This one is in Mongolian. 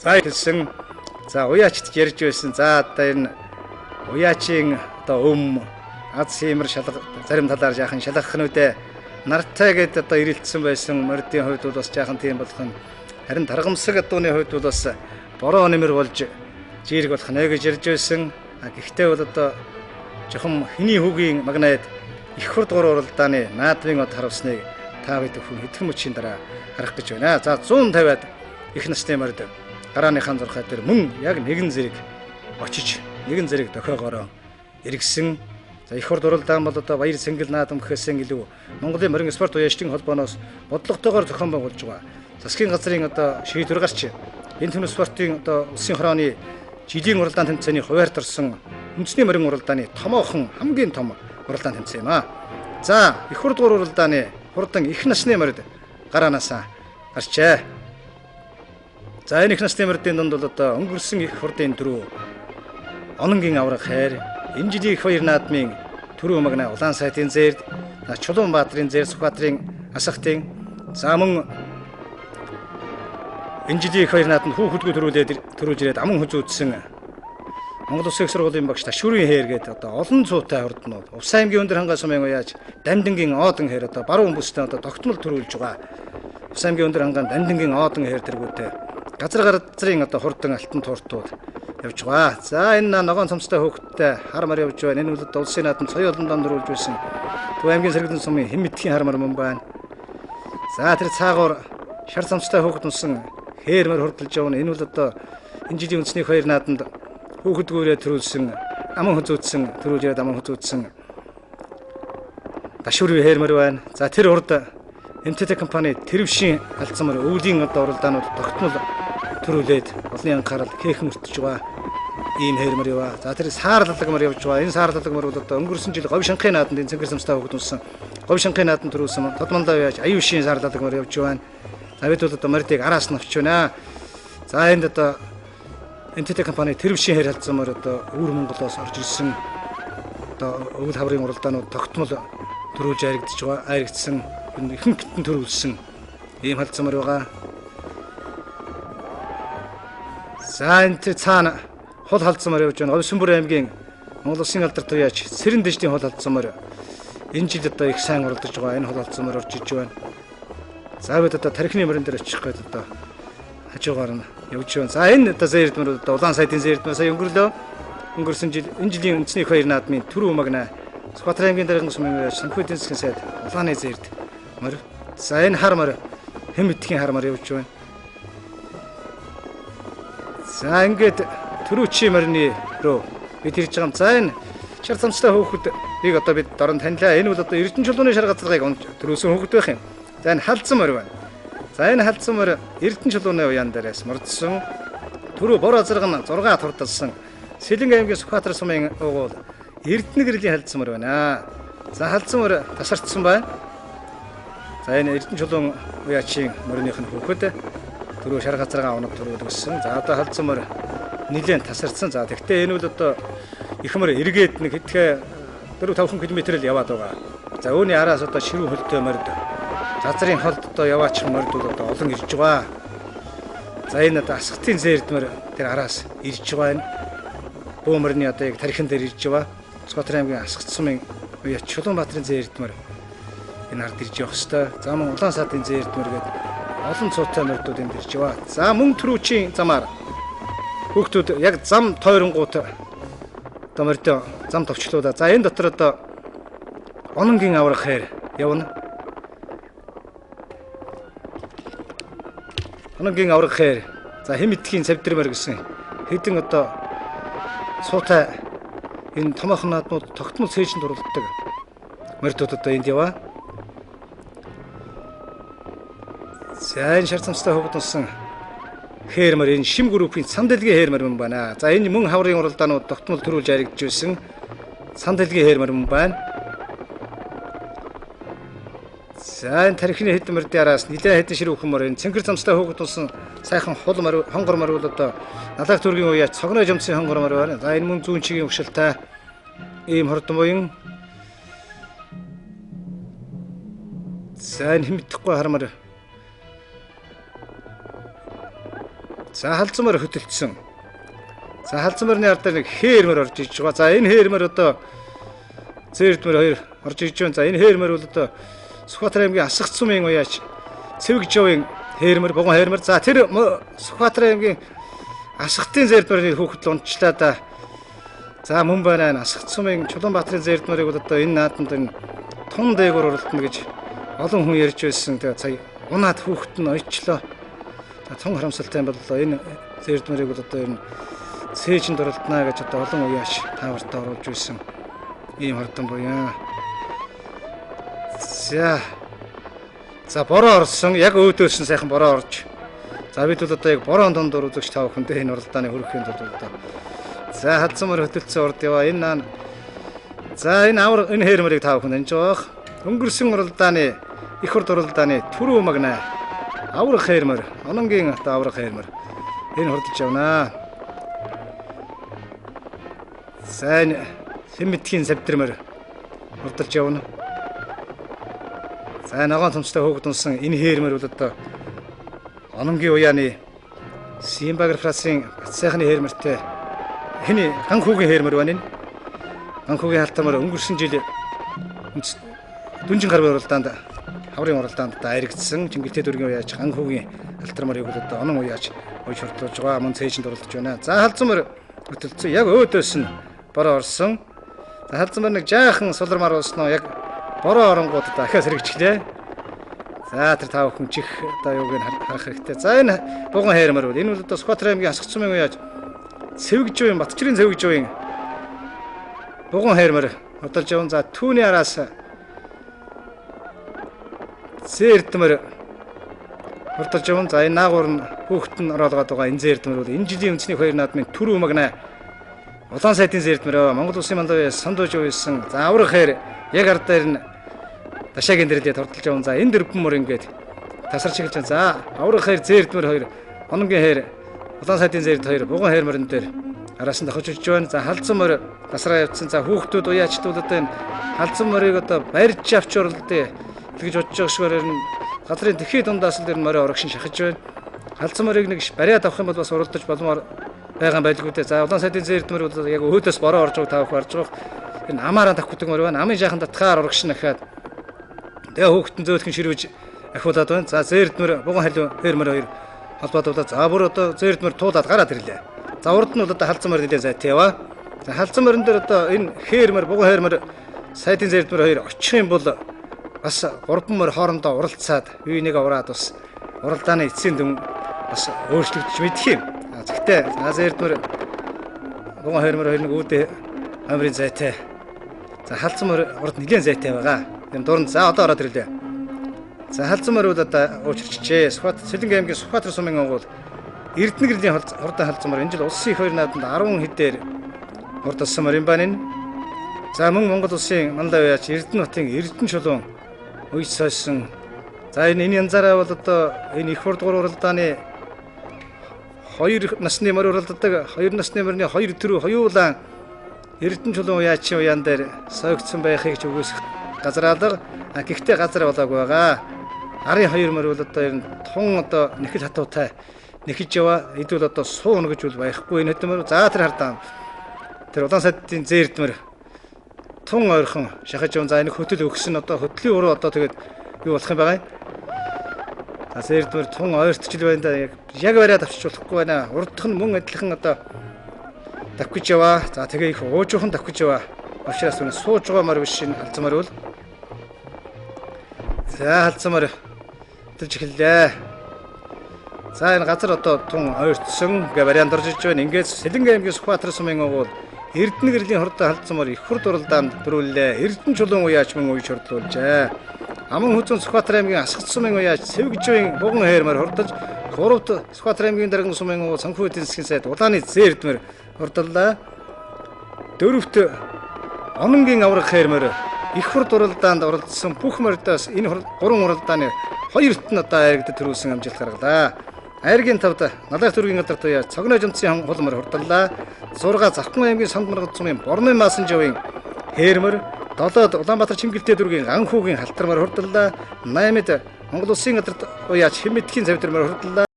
За хэлсэн. За уяачд ярьж байсан. За одоо энэ уяачийн одоо өм аз хиймэр шалга зарим талаар жаахан шалгах нь үдэ нартай гэд одоо эрэлтсэн байсан мордын хувьд бол бас жаахан тийм болох нь. Харин таргамсаг адууны хувьд бол бас бороо нэмэр болж жирэг болох нэ гэж ярьж байсан. Гэхдээ бол одоо жохом хиний хүүгийн магнаад их хурд гур уралдааны наадмын од харуулсныг та бид бүхэн хэдхэн мөчийн дараа харах гэж байна. За 150-аад их насны морд гарааныхаа зурхай дээр мөн яг нэгэн зэрэг очиж нэгэн зэрэг дохиогоороо эргэсэн. За их хурд уралдаан бол одоо Баяр Сэнгэл наадам гэхээсээ илүү Монголын морин спорт уяачдын холбооноос бодлоготойгоор зохион байгуулж байгаа. Засгийн газрын одоо шийдвэр гарч энэ түнэс спортын одоо улсын хорооны жилийн уралдаан тэмцээний хуваарьт орсон үндэсний морин уралдааны томоохон хамгийн том уралдаан тэмцээн юм аа. За их хурд уралдааны хурдан их насны морд гараанаасаа гарчээ. За энэ их насны мордын дунд бол одоо өнгөрсөн их хурдын дөрөв Ононгийн авраг хайр, энэ жилийн их баяр наадмын түрүү магна Улаан сайтын зээрд, Чулуун Баатрын зээр, Сүхбаатарын асахтын, за мөн энэ жилийн их баяр наадманд хүүхэдгүй төрүүлж ирээд аман хүзүүдсэн Монгол Улсын их сургуулийн багш Ташүрийн хээр гээд одоо олон цуутай хурднууд Увс аймгийн өндөр хангай сумын уяаж Дамдингийн Оодон хээр одоо баруун бүстэй одоо тогтмол төрүүлж байгаа. Увс аймгийн өндөр хангаан Дамдингийн Оодон хээр тэргүүтээ газар газрын одоо хурдан алтан тууртууд явж байгаа. За энэ ногоон цомцтой хөөхтэй хар мар явж байна. Энэ бол улсын наадам соёл олондон төрүүлж байсан. Төв аймгийн сэргэлэн сумын хэм мэдхийн хар мар мөн байна. За тэр цаагуур шар цомцтой хөөхд унсан хээр мар хурдалж явна. Энэ бол одоо энэ жилийн үндэсний хоёр наадамд хүүхэдгүүрээ төрүүлсэн, аман хүзүүдсэн, төрүүлж ирээд аман хүзүүдсэн Дашүрийн хээр мар байна. За тэр урд МТТ компани тэрвшийн алдсан мөр өвлийн одоо уралдаанууд тогтмол төрүүлээд олонний анхаарал кехэн өртөж байгаа ийм хээр мөр яваа. За тэр саарлалаг мөр явж байгаа. Энэ саарлалаг мөр бол одоо өнгөрсөн жил говь шанхын нааданд энэ цэнгэр самстай хүүхэд унсан. Говь шанхын нааданд төрүүлсэн Тодмондоо яаж аюушийн саарлалаг мөр явж байна. За бид бол одоо мордыг араас нь авч байна. За энд одоо МТТ компани тэрвшийн хээр алдсан мөр одоо өвөр Монголоос орж ирсэн одоо өвөл хаврын уралдаанууд тогтмол төрүүлж айрагдж байгаа, айрагдсан ихэнх гитэн төрүүлсэн ийм халдсан мөр байгаа. За энэ тэр цаана хул халдсан мөр явж байна. Говьсөнбөр аймгийн Монгол Улсын алдар туяач Сэрэн дэждийн хул халдсан мөр энэ жил одоо их сайн оролдож байгаа. Энэ хул халдсан мөр орж иж байна. За бид одоо тархины мөрөн дээр очих гээд одоо хажуугаар нь явж байна. За энэ одоо зээрд мөр одоо Улаан сайдын зээрд мөр сая өнгөрлөө. Өнгөрсөн жил энэ жилийн үндэсний их хоёр наадмын түрүү магна Сүхбаатар аймгийн дарган сумын санхүү эдийн засгийн сайд Улааны зээрд мөр. За энэ хар мөр хэм битгийн хар мөр явж байна. За ингээд түрүүчийн морины рүү бид ирж байгаа юм. За энэ шар цамцтай хөөхөд нэг одоо бид дорн танилаа. Энэ бол одоо Эрдэнэ чулууны шар газаргыг төрүүлсэн хөөхөд байх юм. За энэ халдсан морь байна. За энэ халдсан морь Эрдэнэ чулууны уяан дээрээс мордсон. Түрүү бор азарга нь 6 турдалсан. Сэлэнг аймгийн Сүхбаатар сумын угуул Эрдэнэ гэрлийн халдсан морь байна. За халдсан морь тасарчсан байна. За энэ Эрдэнэ чулуун уяачийн мориных нь хөөхөд түрүү шар газаргаа унаг төрүүлсэн. За одоо халдсан морь нэлээд тасарсан. За тэгтээ энэ бол одоо их морь эргээд нэг хэдхээ 4-5 км л яваад байгаа. За үүний араас одоо ширүү хөлтэй морд газрын холд одоо яваачих морд бол одоо олон ирж байгаа. За энэ одоо асгатын зээрд морь тэр араас ирж байгаа энэ. Бүү морины одоо яг тархин дээр ирж байгаа. Сүхбаатар аймгийн Асгат сумын уяа Чулуунбаатарын зээрд морь энэ ард ирж явах хэвээр. За мөн Улаан саадын зээрд морь гэдэг олон цуутай мордууд энд ирж байгаа. За мөн түрүүчийн замаар хүүхдүүд яг зам тойронгууд одоо мордоо зам товчлоо. За энэ дотор одоо Ононгийн авраг хайр явна. Ононгийн авраг хайр. За хэм итгэхийн цавдэр морь гэсэн хэдэн одоо цуутай энэ томоохон наадмууд тогтмол цээжинд уралддаг мордууд одоо энд яваа. За энэ шар цамцтай хөөгд унсан хээр морь энэ шим группийн сандалгийн хээр морь мөн байна. За энэ мөн хаврын уралдаанууд тогтмол төрүүлж айрагдж байсан сандалгийн хээр морь мөн байна. За энэ тархины хэдэн морьдын араас нэлээд хэдэн ширүүхэн морь энэ цэнгэр цамцтай хөөгд унсан сайхан хул морь хонгор морь бол одоо Налаг төргийн уяа цогной жамцын хонгор морь байна. За энэ мөн зүүн чигийн өвшөлтэй ийм хурдан буян. За энэ хэмтэхгүй хар морь. За халзан морь хөтөлцсөн. За халзан морины ардаар нэг хээрмэр орж иж байгаа. За энэ хээрмэр одоо зээрдмэр хоёр орж иж байна. За энэ хээрмэр бол одоо Сүхбаатар аймгийн Асгат сумын уяач Цэвэг жовын хээрмэр, буган хээрмэр. За тэр Сүхбаатар аймгийн Асгатын зээрдмэрийн хүүхэд унчлаа да. За мөн байна. Асгат сумын Чулуунбаатарын зээрдмэрийг бол одоо энэ наадамд энэ тун дээгүүр уралдана гэж олон хүн ярьж байсан. Тэгээ сая унаад хүүхэд нь ойчлоо. За тун харамсалтай юм боллоо. Энэ зээрдмэрийг бол одоо энэ цээжинд уралдана гэж одоо олон уяач таавартаа оруулж байсан. Ийм хурдан буяа. За. За бороо орсон. Яг өөдөөс нь сайхан бороо орж. За бид бол одоо яг бороо донд үзэгч та бүхэндээ энэ уралдааны хүргэхийн тулд одоо. За халзан морь хөтөлцсөн урд яваа. Энэ наан. За энэ авар энэ хээр морийг та бүхэн таньж байгаа. Өнгөрсөн уралдааны их хурд уралдааны түрүү магна. Аврах хээр морь. Ононгийн одоо аврах хээр морь. Энэ хурдж явнаа. За энэ Хэмэтгийн савдрмаар хурдалж явна. За ногоон томцтой хөөгд унсан энэ хээрмэр бол одоо Ононгийн уяаны Симбагар Францын бат сайхны хээрмэртэй хэний ган хүүгийн хээрмэр байна энэ. Ган хүүгийн халтамаар өнгөрсөн жил дүнжин гаруй уралдаанд хаврын уралдаанд дайрагдсан Чингэлтэй дүүргийн уяач ган хүүгийн халтармарыг бол одоо онон уяач уйж хурдлуулж байгаа. Мөн цээжинд уралдаж байна. За халзан морь хөтөлцсөн. Яг өөдөөс нь бороо орсон. За халзан морь нэг жаахан сулармаар болсноо яг бороо оронгууд дахиад сэрэгчлээ. За тэр та бүхэн чих одоо юуг нь харах хэрэгтэй. За энэ буган хайрмар бол энэ бол одоо Сүхбаатар аймгийн Асгат сумын уяаж Цэвэг жувын Батчирын Цэвэг жувын буган хайрмар хурдалж явна. За түүний араас зээрдмэр хурдалж явна. За энэ наагур нь хүүхэд нь ороолгоод байгаа энэ зээрдмэр бол энэ жилийн үндэсний хоёр наадмын түрүү магна Улаан сайдын зээрдмэр Монгол Улсын мандав сандууж уйсан. За аврах хайр яг ардаар нь дашаагийн дэрэлээ тордолж явна. За энэ дөрвөн мөр ингээд тасарч эхэлж байна. За аврах хайр зээрдмэр хоёр, Ононгийн хайр Улаан сайдын зээрд хоёр, буган хайр мөрөн дээр араас нь давхаж ирж байна. За халзан морь тасраа явцсан. За хүүхдүүд уяачтууд одоо энэ халзан морийг одоо барьж авч уралдээ гэж бодож байгаа шигээр нь газрын тэхий дундаас л тэр морио орогшин шахаж байна. Халзан морийг нэг бариад авах юм бол бас уралдаж боломоор байгаа байлгүй дээ. За Улаан сайдын зээрдмэр бол яг өөдөөс бороо орж байгааг та бүхэн харж байгаа. Энэ амаараа давхдаг морь байна. Амын жаахан татгаар урагшин ахаад тэгээ хүүхдэн зөөлхөн ширвэж ахиулаад байна. За зээрдмэр буган халиу хээрмэр хоёр холбоодуулаад за бүр одоо зээрдмэр туулаад гараад ирлээ. За урд нь бол одоо халзан морь нэлээд зайтай яваа. За халзан морин дээр одоо энэ хээрмэр буган хайрмэр сайдын зээрдмэр хоёр очих юм бол бас гурван морь хоорондоо уралцаад бие нэг авраад бас уралдааны эцсийн дүн бас өөрчлөгдөж мэдэх юм. Гэхдээ за зээрдмэр буган хайрмэр хоёр нэг үүдээ амрын зайтай. За халзан морь урд нэлээд зайтай байгаа. Юм дуранд за одоо ороод ирлээ. За халзан морь бол одоо уучирчжээ. Сүхбаатар Сэлэнгэ аймгийн Сүхбаатар сумын онгуул Эрдэнэ гэрлийн хурдан халзан морь энэ жил улсын их хоёр наадамд 10 хэдээр хурдалсан морь юм байна энэ. За мөн Монгол улсын мандав яач Эрдэнэ хотын Эрдэнэ чулуун үе сойсон. За энэ янзаараа бол одоо энэ их хурд уралдааны хоёр насны морь уралддаг, хоёр насны морины хоёр төрөв хоёулаа Эрдэнэ чулуун уяачийн уяан дээр сойгдсон байхыг ч үгүйсэх газар алга. Гэхдээ газар болоогүй байгаа. Арын хоёр морь бол одоо ер нь тун одоо нэхэл хатуутай нэхэж яваа. Хэдүүл одоо сууна гэж бол байхгүй энэ хөдөлмөр. За тэр хардаа тэр Улаан сайдын зээрдмэр тун ойрхон шахаж явна. За энэ хөтөл өгсөн одоо хөтлийн уруу одоо тэгээд юу болох юм байгаа юм. За зээрдмэр тун ойртчил байна да. Яг бариад авчиж болохгүй байна. Урдх нь мөн адилхан одоо давхиж яваа. За тэгээ их уужуухан давхиж яваа. Учраас үнэ сууж байгаа морь биш энэ халзан морь бол. За халзан морь хөтөлж эхэллээ. За энэ газар одоо тун ойртсон гэ вариант орж иж байна. Ингээд Сэлэнгэ аймгийн Сүхбаатар сумын онгуул Эрдэнэ гэрлийн хурдан халзан морь их хурд уралдаанд төрүүллээ. Эрдэнэ чулуун уяач мөн уйж хурдлуулжээ. Аман хүзүүн Сүхбаатар аймгийн Асгат сумын уяач Цэвэг жувын буган хээрмэр хурдалж гуравт Сүхбаатар аймгийн дарган сумын онгуул санхүү эдийн засгийн сайд Улааны зээрдмэр хурдаллаа. Дөрөвт Ононгийн аврах хээрмэр их хурд уралдаанд оролцсон бүх морьдоос энэ гурван уралдааны хоёрт нь одоо айрагдад төрүүлсэн амжилт гаргалаа. Айргийн тавд Налайх дүүргийн газар туяа Цогной жумцын хулмар хурдаллаа. 6 Завхан аймгийн Санд маргад сумын Борны маасан жавын хээрмэр, 7-д Улаанбаатар Чингэлтэй дүүргийн Ганхүүгийн халтармар хурдаллаа. 8-д Монгол Улсын газар уяач Хэмэтгийн завдирмар хурдаллаа.